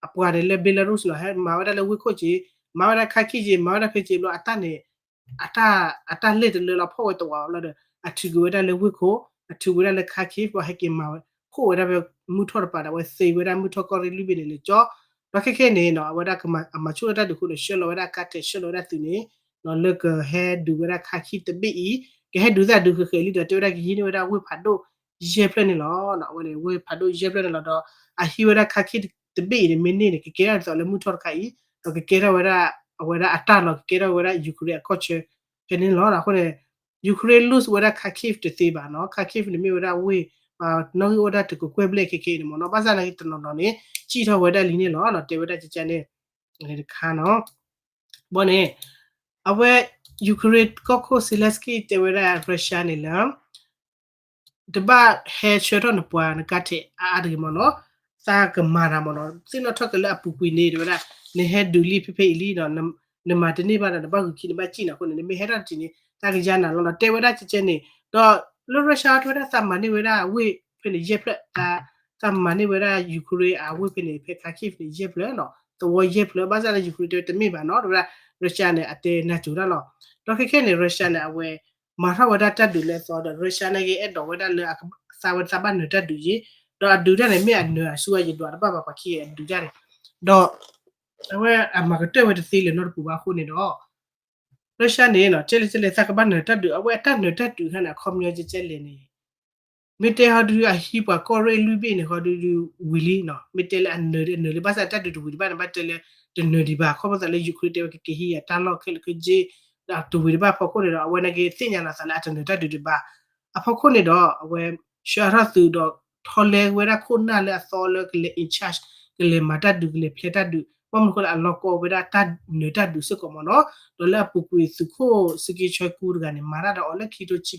အပှၤန့ၣ်လၢ Belarus နီၤ, ဟဲမၤဝဲဒၣ်လၢဝ့ၢ်ခိၣ်က့ၤ, မၤဝဲဒၣ် Kharkiv က့ၤ, မၤဝဲဒၣ်ဖဲက့ၤဘျီ အတၢ်န့ၣ် အတၢ် အတၢ်လဲၢ်တလၢလီၤ ဖီၣ်ဝဲတဝးဘျီဒီး အထုးကွံာ်ဝဲဒၣ်လၢဝ့ၢ်ခိၣ်, အထုးဝဲဒၣ်လၢ Kharkiv ဘျီ ဟဲက့ၤမၤဝဲ ဖှိၣ်ဝဲဒၣ်ဖဲမုၢ်ထီၣ်တပၤဒီး အဝဲသ့ဝဲဒၣ်မုၢ်ထီၣ်ကီၢ်ရ့ၣ်လွံၢ်ဘ့ၣ်န့ၣ်လၢကၠီ, ဒီးခဲခဲန့ၣ်နီၤ အဝဲဒၣ်အမၤဆူၣ်လၢတၢ်ဒုးအဃိန့ၣ် ဆှၢလီၤဝဲဒၣ် ကါတဲာ် ဆှၢလီၤဝဲဒၣ်သုးန့ၣ် လၢကဟဲဒုးဝဲဒၣ် Kharkiv တဘ့ၣ်အံၤ, ကဟဲဒုးသးဒုးဃဲၤဃဲၤလံဒီး တဲဝဲဒၣ်ကဟံးန့ၢ်ဝဲဒၣ်ဝ့ၢ်ဖးဒိၣ်ယဲၢ်ဖျၢၣ်န့ၣ်လီၤ. အဝဲန့ၣ်ဝ့ၢ်ဖးဒိၣ်ယဲၢ်ဖျၢၣ်န့ၣ်လီၤဒီး အဟံးဝဲဒၣ် Kharkiv တဘ့ၣ်အံၤန့ၣ် မ့ၢ်န့ၢ်န့ၣ် ကကဲထီၣ်ဒ်သိးလၢမုၢ်ထီၣ်တခါအံၤ, ဒီးကကဲထီၣ်ဝဲဒၣ် အဝဲဒၣ်အတၢ်လီၤ ကကဲထီၣ်ဝဲဒၣ် Ukraine အကီၢ်ဆၢ ဖဲန့ၣ်လီၤ. အဃိန့ၣ် Ukraine lose ဝဲဒၣ် Kharkiv တသ့ဘၣ်နီၤ, Kharkiv န့ၣ်မ့ၢ်ဝဲဒၣ်ဝ့ၢ် နီၣ်ဂံၢ်အိၣ်ဝဲဒၣ်တကကွဲၢ်ဘျဲၣ်ခဲခဲအံၤန့ၣ်မ့ၢ်နီၤ, ဘၣ်ဆၣ်သနာ်က့တနီၤနီၤန့ၣ် စံၣ်ထီၣ်ဝဲဒၣ်လံန့ၣ်လီၤ. တဲဝဲဒၣ်ကကန့ၣ် တခါနီၤ, ဘီန့ၣ် အဝဲ Ukraine ကီၢ်ခိၣ် Zelensky တဲဝဲဒၣ် Russia န့ၣ်လၢ တဘၣ်ဟဲဆှၢထီၣ်နပှၤနကါထဲးအါအါတဂ့ၤမ့ၢ်နီၤ, သးကမၤတၢ်မ့ၢ်နီၤ, သ့ၣ်နီၣ်ထီၣ်က့ၤလၢအပူၤကွံာ်န့ၣ် တဲဝဲဒၣ် နဟဲဒုးလံဖဲဖဲအံၤလံဒီး နမၤတန့ၢ်ဘၣ်ဒီး နဘၣ်ဂုာ်ခံနဘၣ်စံၣ်နီၤ, အဃိန့ၣ် နမ့ၢ်ဟဲထီၣ်တထံၣ်န့ၣ် တၢ်ကယါနၤလီၤနီၤ, တဲဝဲဒၣ်ကကဲန့ၣ်, ဒီးလၢ Russia တဲဝဲဒၣ်သးမၤန့ၢ်ဝဲဒၣ်ဝ့ၢ်ဖဲန့ၣ်ယဲၢ်ဖျၢၣ်, သးမၤန့ၢ်ဝဲဒၣ် Ukraine အဝ့ၢ်ဖဲန့ၣ် ဖဲ Kharkiv န့ၣ် ယဲၢ်ဖျၢၣ်နီၤ, သဝီယဲၢ်ဖျၢၣ်, ဘၣ်ဆၣ်လၢ Ukraine တဲဝဲတမ့ၢ်ဘၣ်နီၤ, တဲဝဲဒၣ် Russia န့ၣ် အတဲနၢ်စိၤတၢ်လီၤ. ဒီးခဲခဲန့ၣ် Russia န့ၣ် အဝဲ မၤထီၣ်ဝဲဒၣ်တၢ်ဒုးလၢအသီဒီး Russia နာ်က့အဲၣ်ဒိးဝဲဒၣ်လၢ သးဝဲသးဘၣ်နၢၤတၢ်ဒုးယ့ၤ, ဒီးအဒုးတၢ်န့ၣ် မ့ၢ်အနၢၤအစုအယံၤဒွးတဘၣ်ဘၣ် ပှၤခံဂၤအဒုးတၢ်န့ၣ်, ဒီး အဝဲအမၤကတၢၢ်ဝဲတသ့လၢၤနီတပူၤဘၣ်အဃိန့ၣ်ဒီး Russia န့ၣ်နီၤ ကဲလဲၣ်ကဲလဲၣ် သးကဘၣ်နၢၤတၢ်ဒုး, အဝဲအတၢ်နၢၤတၢ်ဒုးခါန့ၣ် အခီပညီကဲလဲၣ်န့ၣ် မ့ၢ်တဲဟီဒုး အဟံးပှၤကီၢ်ရ့ၣ်လွံၢ်ဘ့ၣ်န့ၣ် ဟီဒုးဒုးဝံၤလံနီၤ, မ့ၢ်တဲလၢအနၢၤဒုးအနၢၤလံ, ဘၣ်ဆၣ်တၢ်ဒုးတဝံၤဒံးဘၣ်န့ၣ် ဘၣ်တဲလၢ တနၢၤဒံးဘၣ် ခီဖျိသးလၢ Ukraine တဲဝဲကက့ၤဟံးယၤတၢ်လီၢ်ခဲလၢာ်ခဲဆ့ ဒီးတဝံၤတဘၣ်အဖီခိၣ်န့ၣ်ဒီး အဝဲန့ၣ်က့ၤသ့ၣ်ညါလီၤသးလၢအတနၢၤတၢ်ဒုးဒံးဘၣ် အဖီခိၣ်န့ၣ်ဒီး အဝဲဆှၢထီၣ်သုးဒီးထီၣ်လဲဝဲဒၣ်ခိၣ်နၢ်လၢအသီလၢကလဲၤ in charge ကလဲၤမၤတၢ်ဒုး ကလဲၤဖျဲးတၢ်ဒုး ဘၣ်မနုၤအဃိလၢအလီၢ်ကီဝဲဒၣ်တၢ်နၢၤတၢ်ဒုးစ့ၢ်ကီးမ့ၢ်နီၤ ဒီးလၢအပူၤကွံာ်သုးခိၣ် စက့ဆၢကူတဂၤန့ၣ် မၤတၢ်ဒီးအီၤလၢခံထိဆ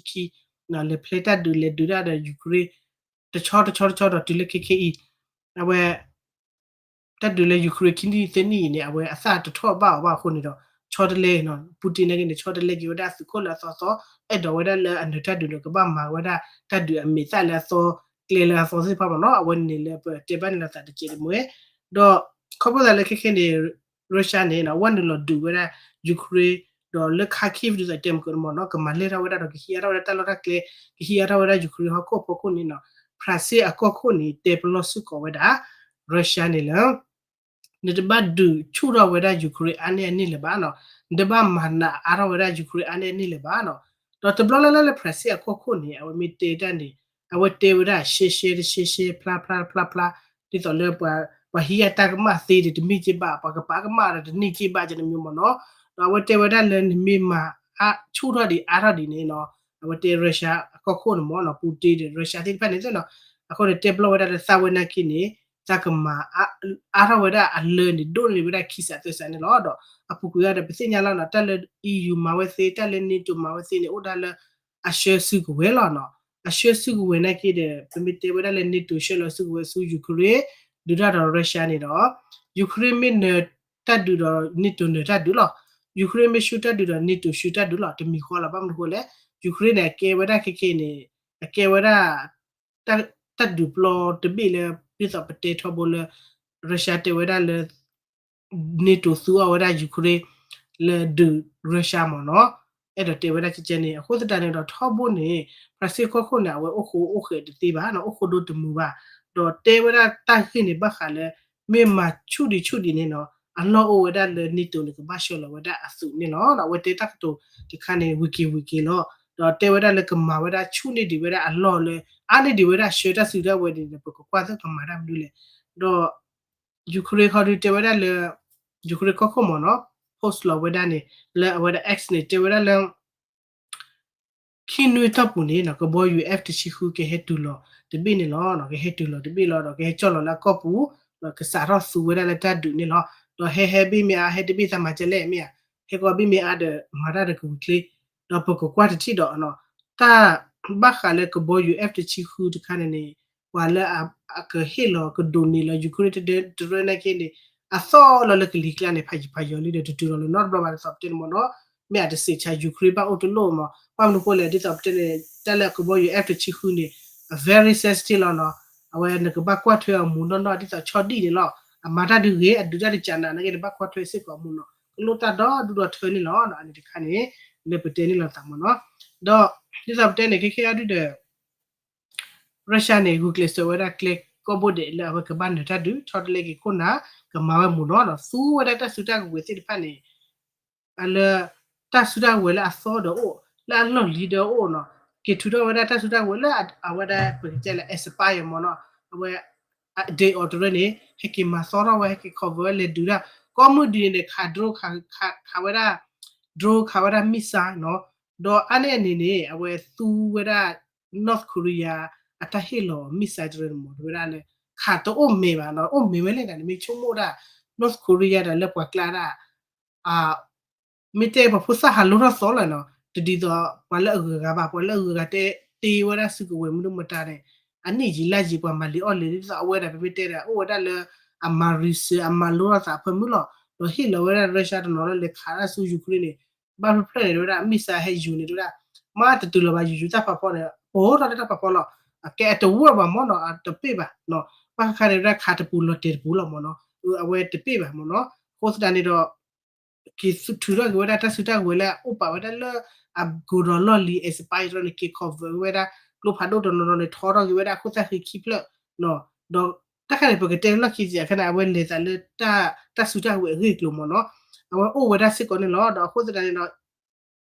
ံခံ လဲၤဖျဲးတၢ်ဒုး လဲၤဒုးတၢ်ဒီး Ukraine တဆီတဆီတဆီဒီးတုၤလၢခဲခဲအံၤ အဝဲ တၢ်ဒုးလၢ Ukraine ခံနံၣ်သၢနံၣ်အံၤန့ၣ် အဝဲအသၣ်တထီၣ်ဘၣ်အီၤဘၣ်အဃိန့ၣ်ဒီး ဆီတလဲ Putin န့ၣ် ဆီတလဲက့ၤဝဲဒၣ်သုးခိၣ်လၢအသီသီ အဲၣ်ဒိးဝဲဒၣ်လၢအနၢၤတၢ်ဒုးဒီးကဘၣ်မၤဝဲဒၣ်တၢ်ဒုးအမဲာ်သၣ်လၢအသီ ကျဲလၢအသီသ့ၣ်တဖၣ်မ့ၢ်နီၤ အဝဲန့ၣ်လၢပတဲဘၣ်န့ၣ်လီၤသးတကဲးတမှဲ ဒီးခီဖျိသးလၢခဲခဲန့ၣ် Russia န့ၣ် အဝဲနုာ်လီၤဒုးဝဲဒၣ် Ukraine ဒီးလၢ Kharkiv ဒ်သိးတဲမုၢ်ကီးန့ၣ်မ့ၢ်နီၤ ကမၤလဲၢ်ထီၣ်ဝဲဒၣ်ဒီးကဟံးအါထီၣ်ဝဲဒၣ်တၢ်လီၢ်တၢ်ကျဲ ကဟံးအါထီၣ်ဝဲဒၣ် Ukraine ဟီၣ်ခိၣ်အဖီခိၣ်န့ၣ်နီၤ ဖရၣ်စ့ၣ်အကီၢ်ခိၣ်န့ၣ် တဲပလီၢ်စ့ၢ်ကီးဝဲဒၣ် Russia န့ၣ်လၢ နတဘၣ်ဒုးဆူၣ်ထီၣ်ဝဲဒၣ် Ukraine အါန့ၢ်အန့ၣ်လၢၤဘၣ်နီၤ နတဘၣ်မၤနးအါထီၣ်ဝဲဒၣ် Ukraine အါန့ၢ်အန့ၣ်လၢၤဘၣ်နီၤ ဒီးတဘျီလၢ်လၢ်လၢ ဖရၣ်စ့ၣ်အကီၢ်ခိၣ်န့ၣ် အဝဲမ့ၢ်တဲတၢ်န့ၣ် အဝဲတဲဝဲဒၣ်ရှဲရှဲတရှဲရှဲ ဖျါဖျါဖျါဖျါ ဒ်သိးလၢ ပှၤဟံးအတၢ်ကမၣ်သ့ဒီးတမ့ၢ်က့ဘၣ် ပှၤကပာ်ကမၣ်ဒီးတန့ၢ်က့ဘၣ် ကန့ၣ်မ့ၢ်မ့ၢ်နီၤ ဒီးအဝဲတဲဝဲဒၣ်လၢနမ့ၢ်မၤ ဆူၣ်ထီၣ်ဒံးအါထီၣ်ဒံးန့ၣ်နီၤ အဝဲတဲ Russia အကီၢ်ခိၣ်န့ၣ်မ့ၢ်နီၤ Putin ဒီး Russia သ့ၣ်တဖၣ်န့ၣ်နီၤ အဃိန့ၣ်တဲပလီၢ်ဝဲဒၣ်လၢသးဝဲနာ်က့န့ၣ် သးကမၤ အါထီၣ်ဝဲဒၣ်အလၢန့ၣ် ဒိၣ်န့ၢ်ဝဲဒၣ်ခံစးသၢစးန့ၣ်လီၤ. ဒီးအပူၤကွံာ်အံၤဒီး ပသ့ၣ်ညါလီၤနီၤ တၢ်လၢ EU မၤဝဲသ့ တၢ်လၢ NATO မၤဝဲသ့န့ၣ် အိၣ်ဒၣ်လၢ အဆှၢစုကဝဲၤလီၤနီၤ. အဆှၢစုကဝဲၤနာ်က့ဒီး ပမ့ၢ်တဲဝဲဒၣ်လၢ NATO ဆှၢလီၤစုကဝဲၤဆူ Ukraine ဒုးတၢ်ဒီး Russia န့ၣ်ဒီး Ukraine မ့ၢ်နၢၤတၢ်ဒုးဒီး NATO နၢၤတၢ်ဒုးလီၤ. Ukraine မ့ၢ်ဆူၣ်တၢ်ဒုးဒီး NATO ဆူၣ်တၢ်ဒုးလီၤ. တမံၤဃီလီၤ. ဘၣ်မနုၤအဃိလဲၣ် Ukraine န့ၣ် အကဲဝဲဒၣ်ခဲခဲန့ၣ် အကဲဝဲဒၣ် တၢ်ဒုးပျီတဘ့ၣ်လၢ ဒ်သိးပတဲထီဘိလၢ Russia တဲဝဲဒၣ်လၢ NATO သူအီၤဝဲဒၣ် Ukraine လၢဒုး Russia မ့ၢ်နီၤ. အဲၣ်ဒိးတဲဝဲဒၣ်ကဲကဲန့ၣ် အဃိသတးန့ၣ်ဒီးထီဘိန့ၣ် ဖရၣ်စ့ၣ်ကီၢ်ခိၣ်န့ၣ် အဝဲအိၣ်ဃိအိၣ်ဃဲးတသ့ဘၣ်နီၤ အိၣ်ဃိဒိတမုာ်ဘၣ်. ဒီးတဲဝဲဒၣ်တၢ်ဂ့ၢ်န့ၣ်ဘၣ်ဃးလၢ မ့ၢ်မၤဆူၣ်ဒံးဆူၣ်ဒံးန့ၣ်နီၤ အလီၢ်အိၣ်ဝဲဒၣ်လၢ NATO န့ၣ် ကဘၣ်ဆှၢလီၤဝဲဒၣ်အသုးန့ၣ်လီၤ. အဝဲတဲတၢ်ကတိၤတခါန့ၣ် ဝံၤက့ၤဝံၤက့ၤလီၤ. ဒီးတဲဝဲဒၣ်လၢကမၤဝဲဒၣ်ဆူၣ်န့ၢ်ဒံးဝဲဒၣ်အလီၢ်လၢ အါန့ၢ်ဒံးဝဲဒၣ်ဆှၢတၢ်စုတၢ်ဝဲၤဒ်န့ၣ် ပကကွၢ်သ့ၣ်ကမၤတၢ်မနုၤလဲၣ်. ဒီး Ukraine ခီဒုးတဲဝဲဒၣ်လၢ Ukraine ကီၢ်ခိၣ်မ့ၢ်နီၤ post လီၤဝဲဒၣ်န့ၣ် လၢအဝဲဒၣ် X န့ၣ် တဲဝဲဒၣ်လၢ ခံနွံအတီၢ်ပူၤန့ၣ်နီၤ ကဘီယူၤ F တဆံဃုကဟဲတုၤလီၤတဘ့ၣ်န့ၣ်လီၤ. ကဟဲတုၤလီၤတဘ့ၣ်လီၤ ဒီးကဟဲကၠီၣ်လီၤလၢအကီၢ်ပူၤ ဒီးကစးထီၣ်သူဝဲဒၣ်လၢတၢ်ဒုးန့ၣ်လီၤ. ဒီးဟဲဟဲဘ့ၣ်မ့ၢ်အါ ဟဲတဘ့ၣ်သးမၤကဲလဲၣ်မ့ၢ်ဧါ, ဟဲကီးဘ့ၣ်မ့ၢ်အါဒီး မၤတၢ်ဒီးကဝံၤချ့, ဒီးပကကွၢ်တထံၣ်ဒီး တၢ်ဘၣ်ဃးလၢကဘီယူၤ F တဆံဃုတခါန့ၣ်န့ၣ် ပှၤလၢအကဟ့ၣ်လီၤကဒိးန့ၢ်လီၤ Ukraine တဒၢတရၢနာ်က့န့ၣ် အသီၣ်လီၤလၢကလံၤကျါန့ၣ် ဖးယံၤဖးယီၤလံဒီး တတုၤလီၤလၢၤနီတဘျီဘၣ် ဒ်သိးပတဲန့ၣ်မ့ၢ်နီၤ, မ့ၢ်အတစံးဆါ Ukraine ဘၣ်အိၣ်တလိၣ်မး, ဘၣ်မနုၤအဃိလဲၣ် ဒ်သိးပတဲန့ၣ် တၢ်လၢကဘီယူၤ F တဆံဃုန့ၣ် very sensitive လီၤနီၤ, အဝဲနကဘၣ်ကွၢ်ထွဲအမူးနီၢ်နီၢ် ဒ်သိးဆီဒံၣ်န့ၣ်လီၤ, အမၤတၢ်ဒုးဂ့ၤ အဒုးတၢ်တကးနၤနာ်က့ နဘၣ်ကွၢ်ထွဲစ့ၢ်ကီးအမူးနီၢ် ကလိၣ်တၢ်ဒီဒူၣ်ဒီထၢန့ၣ်လီၤ, အန့ၣ်တခါန့ၣ် လၢပတဲန့ၣ်လီၤသးမ့ၢ်နီၤ, ဒီး ဒ်သိးပတဲန့ၣ် ခဲခဲအံၤဒုဒီး Russia န့ၣ် ဂုာ်ကျဲးစၢးဝဲဒၣ်ကျဲကိးဘိဒဲးလၢအဝဲကဘၣ်နၢၤတၢ်ဒုး ထီတလဲက့ၤခိၣ်နၢ် ကမၤဝဲမူးနီၢ်နီၤ, သူဝဲဒၣ်တၢ်စုတၢ်ကဝဲၤသ့ၣ်တဖၣ်န့ၣ် အလၢ တၢ်စုတၢ်ကဝဲၤလၢအသီဒီးအိၣ် လၢအလီၢ်လံၤဒီးအိၣ်နီၤ, က့ၤထုးထီၣ်ဝဲဒၣ်တၢ်စုတၢ်ကဝဲၤလၢအဝဲဒၣ်ပကတဲလၢ expire မ့ၢ်နီၤ, အဝဲ day of တရၢန့ၣ် ဟဲက့ၤမၤသီထီၣ်ဝဲ ဟဲက့ၤ cover ဝဲလဲၤဒုးတၢ် ကိးမုၢ်ဒံးန့ၣ် ခး drone ခးဝဲဒၣ် drone ခးဝဲဒၣ် missile နီၤ, ဒီးအါန့ၢ်အန့ၣ်န့ၣ် အဝဲသူဝဲဒၣ် North Korea အတၢ်ဟ့ၣ်လီၤ missile တရၢန့ၣ်မ့ၢ် တဝဲဒၣ်လၢ ခးတအိၣ်မဲာ်ဘၣ်နီၤ, အိၣ်မဲာ်ဝဲလဲၣ်ဒၣ် နမ့ၢ်ဆိကမိၣ်ဒၣ် North Korea ဒၣ်လၢပှၤကျါဒၣ် မ့ၢ်တဲပှၤဖိသၣ်ဟးလိထီၣ်သီလၢာ်နီၤ, တဒ်သိးပှၤလၢအဂုၤအဂၤဘၣ်, ပှၤလၢအဂုၤအဂၤတဲတ့ဝဲဒၣ်စုကဝဲၤမနုၤမတၤန့ၣ် အနံၣ်ယံာ်လါယံာ် ပှၤမၤလံာ်အီၣ်လံာ် ဒ်သိးအဝဲဒၣ် ပမ့ၢ်တဲဒၣ် အိၣ်ဝဲဒၣ်လၢ အမၤရံစၢၤ အမၤလိထီၣ်သးအဖၢမုၢ်လီၤ, ဒီးဟ့ၣ်လီၤဝဲဒၣ် Russia တနီၤလၢလဲၤခးဒၣ်ဆူ Ukraine န့ၣ် ဘၣ်ဖျၢၣ်ဖျၢၣ်န့ၣ် တဝဲဒၣ် missile ဟဲယူၤန့ၣ် တဝဲဒၣ် မ့ၢ်တတုၤလီၤဘၣ် ယူၤယူၤတၢ်ဖးဖီန့ၣ် ပိာ်ထီၣ်လၢတၢ်ဖးဖီလီၤ, အကဲအတဝၢၣ်ဘၣ်မ့ၢ်နီၤ အတပ့ၢ်ဘၣ်နီၤ, ဘၣ်ဃးခါန့ၣ် တဝဲဒၣ်ခးတပူၤလီၤတဲာ်တပူၤလီၤမ့ၢ်နီၤ, အဝဲတပ့ၢ်ဘၣ်မ့ၢ်နီၤ, အဃိသတးန့ၣ်ဒီး က့ၤထုးထီၣ်က့ၤဝဲဒၣ်တၢ်စုတၢ်ကဝဲၤလၢအအိၣ်ပာ်ဝဲဒၣ်လၢ အကိၤဒီးလီၢ်လံၤ expire တရၢန့ၣ် က့ၤ cover ဝဲဒၣ် ကျိဖးဒိၣ်တနီၤနီၤန့ၣ် ထီထီၣ်က့ၤဝဲဒၣ်အခိၣ်သၣ်ဃံခံဖျၢၣ်နီၤ, ဒီးတၢ်ခါန့ၣ် ပကတဲလီၢ်ခံကဲခါန့ၣ် အဝဲလဲၤသးလၢ တၢ်စုတၢ်ကဝဲၤအဂ့ၢ်အကျိၤမ့ၢ်နီၤ, အဝဲအိၣ်ဝဲဒၣ်စ့ၢ်ကီးန့ၣ်လီၤ, ဒီးအဃိသတးန့ၣ်ဒီး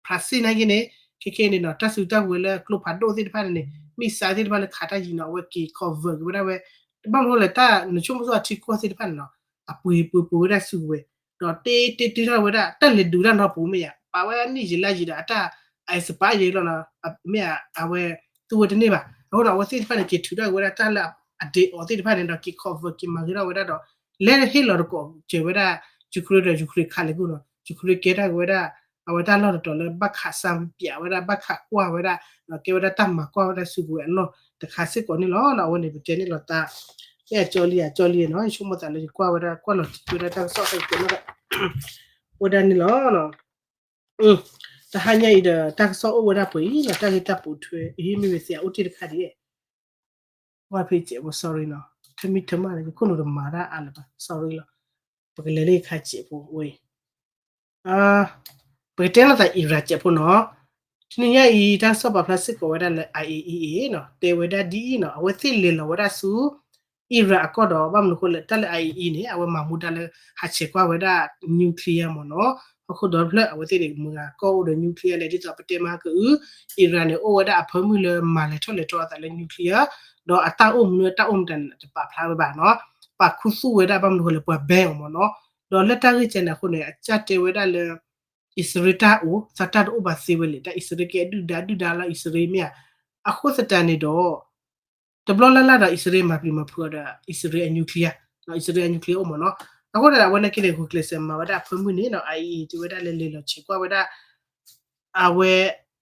ဖရၣ်စ့ၣ်နာ်က့န့ၣ် ခဲခဲန့ၣ်နီၤ တၢ်စုတၢ်ကဝဲၤလၢကျိဖးဒိၣ်သ့ၣ်တဖၣ်န့ၣ်န့ၣ် missile သ့ၣ်တဖၣ်လၢခးတၢ်ယံၤနီၤ အဝဲက့ၤ cover က့ၤဝဲဒၣ်ဝဲ, ဘၣ်မနုၤလဲၣ် တၢ်နဆိကမိၣ်ဆိအထံကီၢ်သ့ၣ်တဖၣ်န့ၣ်နီၤ အပှ့ၤပှ့ၤပှ့ၤဝဲဒၣ်စုကဝဲၤ, ဒီးတ့တ့တ့ထီၣ်ဝဲဒၣ် တၢ်လဲၤဒုးတၢ်နီတပူၤမ့ၢ်ဧါ, ပာ်ဝဲနံၣ်ယံာ်လါယံာ်ဒီး အတၢ် expire ယံာ်လီၤနီၤ, မ့ၢ်ဧါ, အဝဲ သူဝဲတန့ၢ်ဘၣ်. အဃိဒီး အဝဲသ့ၣ်တဖၣ်န့ၣ် က့ၤထုးထီၣ်က့ၤဝဲဒၣ်တၢ်လၢအဒ့အီၤသ့ၣ်တဖၣ်န့ၣ်ဒီး က့ၤ convert က့ၤမၤဂ့ၤထီၣ်ဝဲဒၣ်ဒီး လဲၤဟ့ၣ်လီၤတကိးစၢၤဝဲဒၣ် Ukraine ဒီး Ukraine ခးလဲၤကွံာ်နီၤ, Ukraine ကဲထီၣ်က့ၤဝဲဒၣ် အဝဲတၢ်လီၢ်တတီၤလၢဘၣ်ခးစၢ်ပၠးဝဲဒၣ် ဘၣ်ခးကွၢ်ဝဲဒၣ်, ကဲဝဲဒၣ်တၢ်မၤကွၢ်ဝဲဒၣ်စုကဝဲၤအလီၢ်တခါစ့ၢ်ကီးန့ၣ်လီၤ. အဝဲန့ၣ် ပတဲန့ၣ်လီၤသး မ့ၢ်အကၠီလံအကၠီလံနီၤ, ယဆိကမိၣ်သးလၢယကွၢ်ဝဲဒၣ် ကွၢ်လီၤတံၢ်ဝဲဒၣ်တၢ်ကစီၣ်သကဲးနီၤ, ဝဲဒၣ်န့ၣ်လီၤ. တဟါညါအံၤဒီး တၢ်ကစီၣ်အိၣ်ဝဲဒၣ်ပှဲၤအံၤနီၤ, တၢ်ဂ့ၢ်တၢ်ပိာ်ထွဲအံၤ မ့မ့ၢ်သ့ၣ်အအိၣ်တ့ၢ်တခါဒ် ဝဲဖဲစဲးဖိ sorry နီၤ, ထမံထမၣ်န့ၣ် ယခိၣ်နူာ်တမၤတၢ်အါလၢၤဘၣ် sorry လီၤ. ပကလဲၤလၢခါစဲးဖိဝဲအံၤ, ပကတဲလိာ်သး Iran စဲးဖိနီၤ, တနံၤညါအံၤ တၢ်ကစီၣ်ပာ်ဖျါစ့ၢ်ကီးဝဲဒၣ်လၢ I A E A နီၤ, တဲဝဲဒၣ်ဒ်အံၤနီၤ, အဝဲသ့ၣ်လဲၤလီၤဝဲဒၣ်ဆူ Iran အကီၢ်ဒီး ဘၣ်မနုၤဃိလဲၣ် တၢ်လၢ I A E A န့ၣ် အဝဲမၤမူဒါလၢ ဟးဆဲးကွၢ်ဝဲဒၣ် nuclear မ့ၢ်နီၤ, ဟီၣ်ခိၣ်ဒီဖျၢၣ်အဝဲသ့ၣ်န့ၣ် မုၢ်ဂၤကီၢ်အိၣ်ဒီး nuclear လဲၣ် ဒ်သိးပတဲမဟါကအု Iran န့ၣ် အိၣ်ဝဲဒၣ်အဖၢမုၢ်လၢမၤလဲၤထီၣ်လဲၤထီအသးလၢ nuclear ဒီးအတၢ်အိၣ်မနုၤတၢ်အိၣ်မတၤန့ၣ် တပာ်ဖျါဝဲဘၣ်နီၤ, ပာ်ခူသူၣ်ဝဲဒၣ် ဘၣ်မနုၤဃိလဲၣ် ပှၤ ban အီၤမ့ၢ်နီၤ, ဒီးလၢတၢ်ဂ့ၢ်ကဲန့ၣ်အဃိန့ၣ် အကၢ်တဲဝဲဒၣ်လၢ အံၣ်စရ့လးတၢ်အိၣ် သးတၢ်တအိၣ်ဘၣ်သ့ဝဲလဲၣ်, တၢ်အံၣ်စရ့လးကဲဒုၣ်ဒါဒုၣ်ဒါလီၤ အံၣ်စရ့လးမ့ၢ်ဧါ, အဃိသတးန့ၣ်ဒီး တဘျီလၢ်လၢ်ဒီး အံၣ်စရ့လးမၤပျံၤမၤဖုးအီၤဒီး အံၣ်စရ့လးအ nuclear, အံၣ်စရ့လးအ nuclear အိၣ်မ့ၢ်နီၤ, အဃိန့ၣ် အဝဲနာ်က့န့ၣ် ဂုာ်ကျဲးစၢးမၤဝဲဒၣ်အဖၢမုၢ်န့ၣ်နီၤ, I A E A တဲဝဲဒၣ်လၢလဲၤလီၤဆဲးကွၢ်ဝဲဒၣ် အဝဲ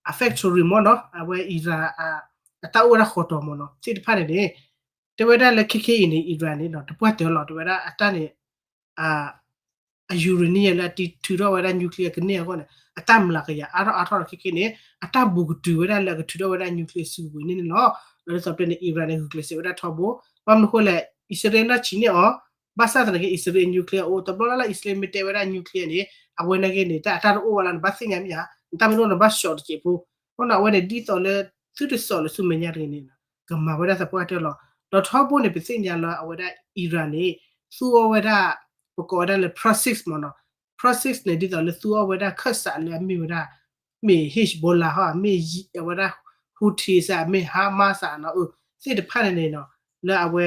အ factory မ့ၢ်နီၤ, အဝဲ Iran အတၢ်အိၣ်ဝဲဒၣ်ဃီၤတီၤမ့ၢ်နီၤ သ့ၣ်တဖၣ်န့ၣ်န့ၣ် တဲဝဲဒၣ်လၢခဲခဲအံၤန့ၣ် Iran န့ၣ်နီၤ တပှၢ်တၢၢ်လီၤ တဲဝဲဒၣ်အတၢ်န့ၣ် အ uranium လၢအတံၤထုးထီၣ်ဝဲဒၣ် nuclear ကန့ၢ်အဂီၢ်န့ၣ် အတၢ်မျးကယၤအါထီၣ်အါထီၣ်ဒီးခဲခဲန့ၣ် အတၢ်ဘူးကတုၤဝဲဒၣ်လၢအကထုးထီၣ်ဝဲဒၣ် nuclear စုကဝဲၤန့ၣ်န့ၣ်လီၤ. ဒီးဒ်သိးပတဲန့ၣ် Iran န့ၣ် ဂုာ်ကျဲးစၢးဝဲဒၣ်ထီဘိ, ဘၣ်မနုၤဃိလဲၣ် အံၣ်စရ့လးနီၢ်ဆံးန့ၢ်အီၤ, ဘၣ်ဆၣ်သနာ်က့ အံၣ်စရ့လးအ nuclear အိၣ် တဘျီလၢ်လၢ် အံၣ်စရ့လးမ့ၢ်တဲဝဲဒၣ် nuclear န့ၣ် အဝဲနာ်က့န့ၣ် တၢ်အတၢ်တအိၣ်ဝဲလီၤ နဘၣ်သ့ၣ်ညါမ့ၢ်ဧါ, နတၢ်မ့ၢ်တအိၣ်နဘၣ် short တစဲးဖိ, အဃိန့ၣ် အဝဲန့ၣ် ဒ်သိးလၢ သုတစိာ်လၢဆူမဲာ်ညါတဂ့ၤန့ၣ် ကမၤဝဲဒၣ်သပှၢ်တၢၢ်လီၤ. ဒီးထီဘိန့ၣ် ပသ့ၣ်ညါလၢအဝဲဒၣ် Iran န့ၣ် သူအီၤဝဲဒၣ် ပကိးဝဲဒၣ်လၢ proxies မ့ၢ်နီၤ, proxies န့ၣ် ဒ်သိးလၢသူအီၤဝဲဒၣ်ခၢၣ်စးလၢအမ့ၢ်ဝဲဒၣ် မ့ၢ် Hezbollah ဟီ မ့ၢ်ဝဲဒၣ် Houthi စ့ၢ် မ့ၢ် Hamas စ့ၢ်နီၤ, သ့ၣ်တဖၣ်န့ၣ်န့ၣ်နီၤ လၢအဝဲ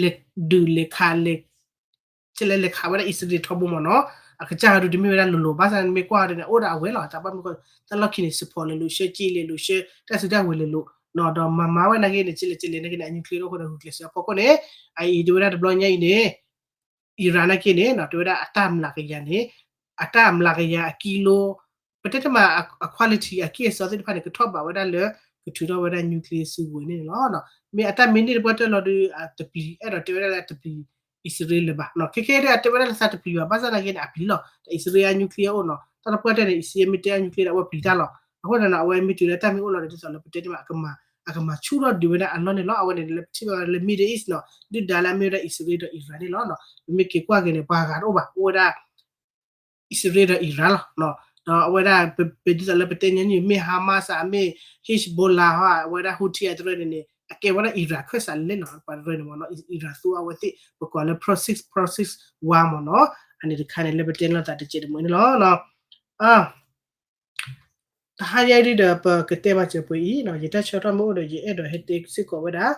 လဲၤဒုးလဲၤခးလဲၤ လဲၤခးဝဲဒၣ်အံၣ်စရ့လးထီဘိမ့ၢ်နီၤ, အကစၢ်ဟးဒုးတမ့ၢ်ဝဲဒၣ်လိၤလိၤ ဘၣ်ဆၣ်န့ၣ်မ့ၢ်ကွၢ်အီၤဒ်န့ၣ် အိၣ်ဒီးအဝဲလီၤ တၢ်ဘၣ်မနုၤဃိ တၢ်လီၢ်ခံန့ၣ် support လဲၤလိၤ ရှဲက့လဲၤလိၤ ရှဲတၢ်စုတၢ်ဝဲၤလဲၤလိၤနီၤ, ဒီးမၤမၤဝဲနာ်က့န့ၣ် ကလဲၤကလဲၤနာ်က့န့ၣ် အ nuclear အိၣ်ဃိဒီး ဂုာ်ကျဲးစၢးအဖီခိၣ်န့ၣ် အအံၤတဲဝဲဒၣ်တဘျီညါအံၤန့ၣ် Iran နာ်က့န့ၣ်နီၤ တဲဝဲဒၣ်အတၢ်မျးကယၤန့ၣ် အတၢ်မျးကယၤအကံလိ ပတဲတမး အ quality အကံၢ်အစီသ့ၣ်တဖၣ်န့ၣ် ကထီၣ်ဘးဝဲဒၣ်လၢ ကထုးထီၣ်ဝဲဒၣ် nuclear စုကဝဲၤန့ၣ်လီၤ. မ့ၢ်အတၢ်မ့ၢ်န့ၢ်တပှၢ်တၢၢ်လီၤဒီး အတပျံၤ အဲၣ်ဒိးတဲဝဲဒၣ်လၢအတပျံၤ အံၣ်စရ့လးလၢၤဘၣ်နီၤ, ခဲခဲဒၣ်တဲဝဲဒၣ်လၢသးတပျံၤဘၣ် ဘၣ်ဆၣ်နာ်က့န့ၣ် အပျံၤလီၤ ဒီးအံၣ်စရ့လးအ nuclear အိၣ်နီၤ, တၢ်တပှၢ်တၢၢ်န့ၣ် အံၣ်စရ့လးမ့ၢ်တဲအ nuclear ဒီးအဝဲပျံၤတၢ်လီၤ, အဃိန့ၣ်နီၤ အဝဲမ့ၢ်တုၤလၢတၢ်မ့ၢ်အိၣ်လီၤဒီး ဒ်သိးလၢပတဲတမး အကမၤ အကမၤဆူၣ်ထီၣ်ဒုးဝဲဒၣ်အလီၢ်န့ၣ်လီၤ, အဝဲန့ၣ်လၢပထံၣ်ဘၣ်လၢ Middle East နီၤ ဒုၣ်ဒါလၢအမ့ၢ်ဝဲဒၣ်အံၣ်စရ့လးဒီး Iran န့ၣ်လီၤ, ပမ့ၢ်က့ၤကွၢ်က့ၤန့ၣ် ပှၤဂၤတအိၣ်ဘၣ် အိၣ်ဝဲဒၣ် အံၣ်စရ့လးဒီး Iran လီၤ, ဒီးအဝဲဒၣ် ပဒ်သိးလၢပတဲညါန့ၣ် မ့ၢ် Hamas မ့ၢ် Hezbollah ဟီ အဝဲဒၣ် Houthi အတရၢန့ၣ်န့ၣ် အကဲဝဲဒၣ် Iran ခၢၣ်စးလဲၣ်နီၤ, ပှၤတရၢန့ၣ်မ့ၢ်နီၤ Iran သူအဝဲသ့ၣ် ပကိးလၢ proxies proxies war မ့ၢ်နီၤ, အန့ၣ်တခါန့ၣ် လၢပတဲန့ၢ်လိာ်သးတစဲးတမှဲၤန့ၣ်လီၤ. တဟါညါအံၤဒီး ပကတဲဘၣ်စၢၤပှဲၤအံၤနီၤ, ယတၢ်ဆၢကတီၢ်မ့ၢ်အိၣ်ဒီး ယအဲၣ်ဒိးဟဲတဲစ့ၢ်ကီးဝဲဒၣ်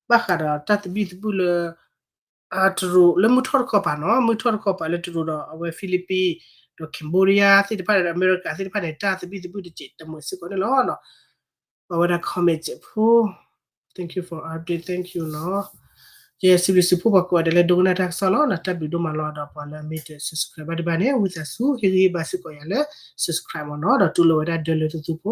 ဘၣ်ဃးဒီးတၢ်သဘံၣ်သဘုၣ်လၢ တရူးလၢမုၢ်ထီၣ်တခီပၤနီၤ, မုၢ်ထီၣ်တခီပၤလၢတရူးဒီး အဝဲ Philippines ဒီး Cambodia သ့ၣ်တဖၣ်ဒီး အမဲရကၤသ့ၣ်တဖၣ်န့ၣ် တၢ်သဘံၣ်သဘုၣ်တစဲးတမှဲၤစ့ၢ်ကီးန့ၣ်လီၤ. ပဝဲဒၣ် comment စဲးဖိ thank you for update, thank you နီၤ, ယစံးဘျုးစံးဖှိၣ်ပှၤကိးဂၤဒဲးလၢဒိကနၣ်တၢ်ကစီၣ်လီၤ, တၢ်ဘျုးဒိၣ်မးလီၤ, ဒီးပှၤလၢအမ့ၢ်တ subscribe ဘၣ်တဘၣ်န့ၣ် ဝံသးစူၤ ဟ့ၣ်ဂံၢ်ဟ့ၣ်ဘါစ့ၢ်ကီးယၤလၢ subscribe မ့ၢ်နီၤ, ဒီးတူၢ်လိာ်ဝဲဒၣ်ဒၢလၢသုသုဖိ